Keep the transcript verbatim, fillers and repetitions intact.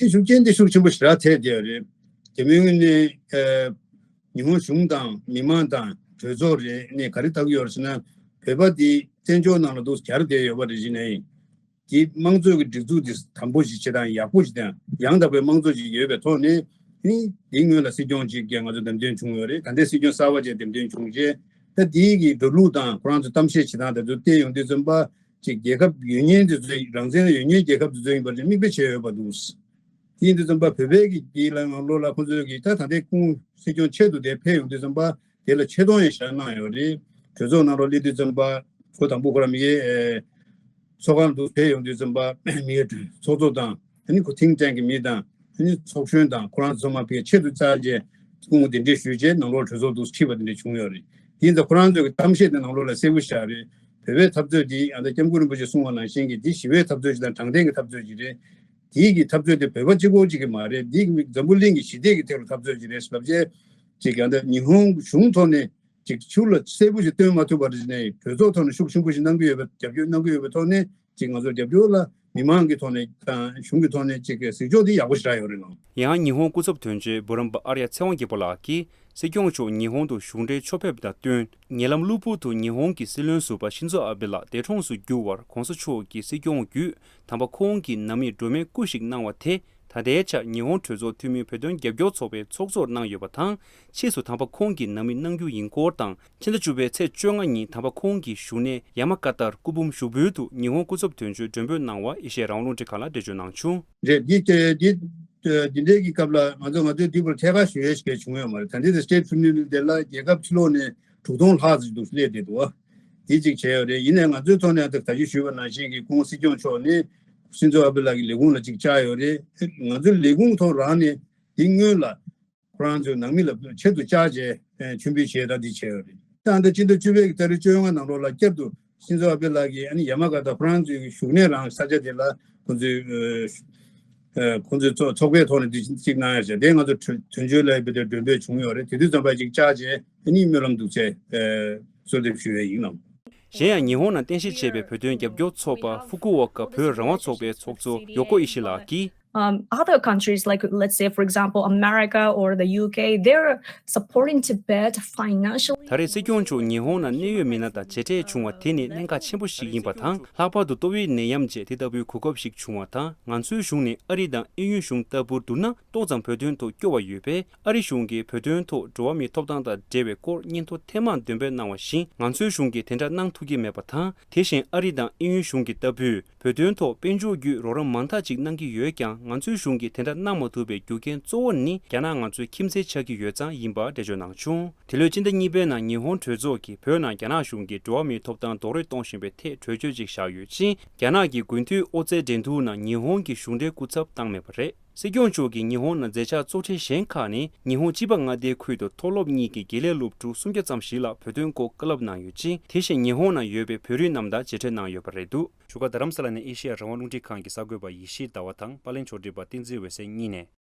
དེ་ཤུགས་རྐྱེན་དེ་ཤུགས་ཆེན་པོ་ཞེ་དྲག་ཐེབས་བསྡད་ཡོད་རེད། རྒྱ་མིའི་ངོས་ནས་ཨ་ཉི་ཧོང་གཞུང་དང་མི་མང་དང་གྲོས་ཚོགས་རེ་ནས་ག་རེ་ལྟ་གི་ཡོད་རེད་ཟེར་ན། བོད་པ་འདི་བཙན་བྱོལ་ནང་ལ་འདུག་གྱར་བསྡད་ཡོད་པ་རེད། གཞི་ནས་འདི་དམངས་གཙོ་གི་སྒྲིག་འཛུགས་འདི་དམ་པོ་ཞིག་བྱེད་དང་ཡག་པོ་ཞིག་དང་ཡང་དག་པའི་དམངས་གཙོ་ཞིག་ཡོད་པའི་ཐོག་ནས། ཨ་ནི་འདི་སྔོན་ལ་སྲིད་སྐྱོང་ཅིག་གིས་ང་ཚོ་འདེམས་ཐོན་བྱུང་ཡོད་རེད། ད་ལྟའི་སྲིད་སྐྱོང་གསར་པ་ཅིག་འདེམས་ཐོན་བྱུང་རྗེས། ད་འདི་གི་འགྲོ་ལུགས་དང་ཁོ་རང་ཚོ་གཏམ་བཤད་བྱེད་སྟངས་དེ་ཚོ་བལྟས་ཡོང་དུས་ཙམ་པ། ཅིག་རྒྱལ་ཁབ་ཡོད་མཁན་དེ་ཚོ་རང་བཙན་ཡོད་མཁན་རྒྱལ་ཁབ་དེ་ཚོ་ཡིན་པ་དེ་མིག་དཔེ་བྱས་ཡོད་པ་འདུག། དེ་ཡིན་དུས་ཙམ་པ་བོད་པའི་གི་དེ་ལ་ནང་ལོགས་ལ་ཁོ་ཚོས་གི་ད་ད་ལྟའི་སྐུ་ངོ་སྲིད་སྐྱོང་ཆེད་དུ་དེ་ཕེབས་ཡོང་དུས་ཙམ་པ་དེ་ལ་ཆེ་མཐོང་ཡང་བཞག་གནང་ཡོད་རེད། གྲོས་ཚོགས་ནང་ལོགས་སླེབས་དུས་ཙམ་པ་ཁོ་དང་པོ་ཁོ་རང་མི་ཡེ་ཚོགས་ཁང་དུ་ཕེབས་ཡོང་དུས་ཙམ་པ་མི་ཡེ་ཚོགས་གཙོ་དང་ཨ་ནི་ཁོ་think tank གི་མི་དང་ཨ་ནི་ཚོགས་གཞོན་དང་ཁོ་རང་ཚང་མ་ཕེབས་ཆེད་དུ་བཅར་རྗེས་སྐུ་ངོ་གདན་འདྲེན་ཞུས་རྗེས་ནང་ལོགས་གྲོས་ཚོགས་དུ་ཁྲིད་པ་དེ་འདྲ་བྱུང་ཡོད་རེད། དེ་ཡིན་ཙང་ཁོ་རང་ཚོའི་གི་གཏམ་བཤད་དེ་ནང་ལོགས་ལ་གསལ་པོ་ཞིག་རེད། བོད་པའི་འཐབ་རྩོད་འདི་ཨ་ད་སྐྱབས་མགོན་རིན་པོ་ཆེ་གསུངས་པ་ནང་བཞིན་གྱི་འདི་ཞི་བའི་འཐབ་རྩོད་ཅིག་དང་དྲང་བདེན་གྱི་འཐབ་རྩོད་ཅིག་རེད། དེའི་གི་འཐབ་རྩོད་དེ་བོད་པ་གཅིག་པོ་གཅིག་གི་མ་རེད། འདི་གི་འཛམ་བུ་གླིང་གི་ཞི་བདེ་གི་ཐད་ལ་འཐབ་རྩོད་ཅིག་རེད་ལབ་རྗེས་ཅིག་ཨ་ད་ཉི་ཧོང་གཞུང་ཐོག་ནས་ཅིག་ཕྱུགས་ལ་གསལ་པོ་ཞིག་སྟོན་མ་ཐུབ་པ་རེད་ནས་གྲོས་ཚོགས་ཐོག་ནས་ཤུགས་ཆེན་པོ་ཞིག་གནང་གི་ཡོད་པ་རྒྱབ་སྐྱོར་གནང་གི་ཡོད་པའི་ཐོག་ནས་ཅིག་ང་ཚོ་རྒྱབ་སྐྱོར་ལ་མི་མང་གི་ཐོག་ནས་དང་གཞུང་གི་ཐོག་ནས་ཅིག་གཟིགས་ཕྱོགས་དེ་ཡག་པོ་ཞིག་རག་ཡོད་རེད་ལགས། ཡང་ཉི་ཧོང་སྐུ་ཚབ་དོན་གཅོད་བུ་རམ་པ་ཨར་ཡ་ཚེ་དབང་རྒྱལ་པོ་ལགས་ཀྱིས། སྲིད་སྐྱོང་མཆོག་ཉི་ཧོང་དུ་གཞུང་འབྲེལ་ཕྱོགས་ཕེབས་དང་བསྟུན། ཉེ་ལམ་གློ་བུར་དུ་ཉི་ཧོང་གི་སྲིད་བློན་ཟུར་པ་ཤིན་ཛོ་ཨ་བྷེ་ལགས་འདས་གྲོངས་སུ་གྱུར་བར་༧གོང་ས་མཆོག་གིས་སྲིད་སྐྱོང་བརྒྱུད་དམ་པ་ཁོང་གི་ནང་མིར་སྒྲོལ་མའི་སྐུ་ཞིག་གནང་བ་དེ་ད་ལྟའི་ཆར་ཉི་ཧོང་གྲོས་ཚོགས་འཐུས་མིའི་བོད་དོན་རྒྱབ་སྐྱོར་ཚོགས་པའི་ཚོགས་གཙོར་གནང་ཡོད་པ་དང་། ཕྱིས་སུ་དམ་པ་ཁོང་གི་ནང་མི་གནང་རྒྱུ་ཡིན་སྐོར་དང་། ཕྱི་ཟླ་བཅུ་པའི་ཚེས་བཅོ་ལྔ་ཉིན་དམ་པ་ཁོང་གི་བཞུགས་གནས་ཡ་མ་ཀ་ཏར་སྐུ་འབུམ་ཞུགས་འབུལ་དུ་ཉི་ཧོང་སྐུ་ཚབ་དོན་གཅོད་མགྲོན་འབོད་གནང་བ་ཨེ་ཤེ་ཡ་རང་དབང་རླུང་འཕྲིན་ཁང་ལ་འགྲེལ་བརྗོད་གནང་བྱུང་། རེད། འདི་འདི་འདི་འདི་འདྲའི་གི་སྐབས་ལ་ང་ཚོ་ང་ཚོའི་འདི་བར་ཐད་ཀར་ཞུ་ཡས་ཞིག་བྱུང་ཡོད་མ་རེད། ད་འདི་དེ་State Funeral དེ་ལ་རྒྱལ་ཁབ་ཕྱི་ལོགས་ནས་དྲུག་སྟོང་ལྷག་ཙམ་འདུག་སླེབས་བསྡད་འདུག་བ། འདི་གཅིག་བྱས་ཡོད་རེད། ཡིན་ནའི་ང་ཚོའི་ཐོག་ནས་ད་ད་གཞི་ཞུས་པ་ནང་བཞིན་གྱི་སྐུ་ངོ་སྲིད་སྐྱོང་མཆོག་ནི་ཤིན་ཛོ་ཨ་བྷེ་ལགས་ཀྱི་ལས་ཁུངས་ལ་གཅིག་བཅར་ཡོད་རེད། ང་ཚོའི་ལས་ཁུངས་ཐོག་རང་ནས་འདི་སྔོན་ལ་ཁོ་རང་ཚོའི་ནང་མི་ལ་ཆེད་དུ་བཅར་བྱས་མཆོད་འབུལ་བྱས་ད་འདི་བྱས་ཡོད་རེད། ད་ལྟ་སྤྱི་ཟླ་བཅུ་པའི་གི་ཏ་རིག་བཅོ་ལྔ་ནང་ལོགས་ལ་བསྐྱར་དུ་ཤིན་ཛོ་ཨ་བྷེ་ལགས་ཀྱིས་ཨ་ནི་ཡ་མ་ག་ཏ་ཁོ་རང་ཚོའི་གི་བཞུགས་གནས་རང་ས་ཆ་དེ་ལ་ཁོང་ཚོའི་ཨ་ཁོང་ཚོའི་ཚོགས་ཚོགས་པའི་ཐོག་ནས་འདི་གཅིག་གནང་ཡ་བྱས་དེ་ང་ཚོ་དོན་དོན་གཅོད་ལ་ཡི་བའི་དེ་མགྲོན་འབོད་བྱུང་ཡོད་རེད། དེ་དུས་ཙམ་པ་ཅིག་བཅར་བྱས་ཨ་ནི་སྨོན་ལམ་འདུག་བྱས་གསོལ་འདེབས་ཞུ་ཡས་ཡིན་ལགས། གཞན་ཡང་ཉི་ཧོང་ནང་རྟེན་གཞི་བྱས་པའི་བོད་དོན་རྒྱབ་སྐྱོར་ཚོགས་པ་ཧྥུ་ཀུ་ཨོ་ཀ་བོད་རང་དབང་ཚོགས་པའི་ཚོགས་གཙོ་ཡོ་ཀོ་ཨི་ཤི་ལགས་ཀྱིས། Um, other countries, like let's say, for example, America or the U K, they're supporting Tibet financially. ད་རེས་སྲིད་སྐྱོང་མཆོག་ཉི་ཧོང་ནང་གནད་ཡོད་མི་སྣ་དང་མཇལ་འཕྲད་བྱུང་བ་དེ་ནི་གནད་འགག་ཆེན་པོ་ཞིག་ཡིན་པ་དང་། ལྷག་པར་དུ་ཏོག་དབྱིབས་ནད་ཡམས་རྗེས་དེ་ལྟ་བུའི་གོ་སྐབས་ཤིག་བྱུང་བ་དང་། ང་ཚོའི་གཞུང་ནི་ཨ་རི་དང་དབྱིན་ཡུལ་གཞུང་ལྟ་བུར་བསྡུར་ན་ཏོག་ཙམ་བོད་དོན་ཐོག་སྐྱོ་བ་ཡོད་པས། ཨ་རི་གཞུང་གིས་བོད་དོན་ཐོག་འགྲོ་བ་མིའི་ཐོབ་ཐང་དང་འབྲེལ་བའི་སྐོར་སྙན་ཐོ་ཐེངས་མང་འདོན་སྤེལ་གནང་བ་བཞིན། ང་ཚོའི་གཞུང་གིས་དེ་འདྲ་གནང་ཐུབ་ཀྱི་མེད་པ་དང་། དེ་བཞིན་ཨ་རི་དང་དབྱིན་ཡུལ་གཞུང་གི་ལྟ་བུས། བོད་དོན་ཐོག་དཔལ་འབྱོར་བརྒྱུད་རོགས་རམ་མང་དག་ཅིག་གནང་གི་ཡོད་ཀྱང་། ང་ཚོའི་གཞུང་གིས་དེ་འདྲ་གནང་མ་ཐུབ་པའི་རྒྱུ་རྐྱེན་གཙོ་བོ་ནི་རྒྱ་ནག་ང་ཚོའི་ཁྱིམ་མཚེས་ཆགས་ཀྱི་ཡོད་ཙང་ཡིན་པ་འགྲེལ་བརྗོད་གནང་བྱུང་། དེ་ལོའི་སྤྱི་ཟླ་གཉིས་པའི་ནང་ཉི་ཧོང་གྲོས་ཚོགས་ཀྱིས་བོད་ནང་རྒྱ་ནག་གཞུང་གིས་འགྲོ་བ་མིའི་ཐོབ་ཐང་རྡོག་རོལ་གཏོང་བཞིན་པའི་ཐད་གྲོས་ཆོད་ཅིག་བཞག་ཡོད་ཅིང་། རྒྱ་ནག་གི་དགུན་དུས་ཨོ་རྩལ་འགྲན་བསྡུར་ནང་ཉི་ཧོང་གི་གཞུང་འབྲེལ་སྐུ་ཚབ་བཏང་མེད་པ་རེད། སྲིད་སྐྱོང་མཆོག་གིས་ཉི་ཧོང་ནང་མཛད་འཆར་གཙོ་ཆེ་གཞན་ཁག་ནི། ཉི་ཧོང་ཅི་པ་མངའ་སྡེའི་ཁུལ་དུ་མཐོ་སློབ་གཉིས་ཀྱི་དགེ་ལས་སློབ་ཕྲུག་སུམ་བརྒྱ་ཙམ་ཞིག་ལ་བོད་དོན་སྐོར་བཀའ་སློབ་གནང་ཡོད་ཅིང་། དེ་བཞིན་ཉི་ཧོང་ནང་ཡོད་པའི་བོད་རིགས་རྣམས་དང་མཇལ་འཕྲད་གནང་ཡོད་པ་རེད་འདུག་བཞུགས་སྒར་རྡ་རམ་ས་ལ་ནས་ཨེ་ཤེ་ཡ་རང་དབང་རླུང་འཕྲིན་ཁང་གི་གསར་འགོད་པ་ཡེ་ཤེས་ཟླ་བ་དང་། པར་ལེན་ཕྱོགས་སྒྲིག་པ་བསྟན་འཛིན་འོད་ཟེར་གཉིས་ནས།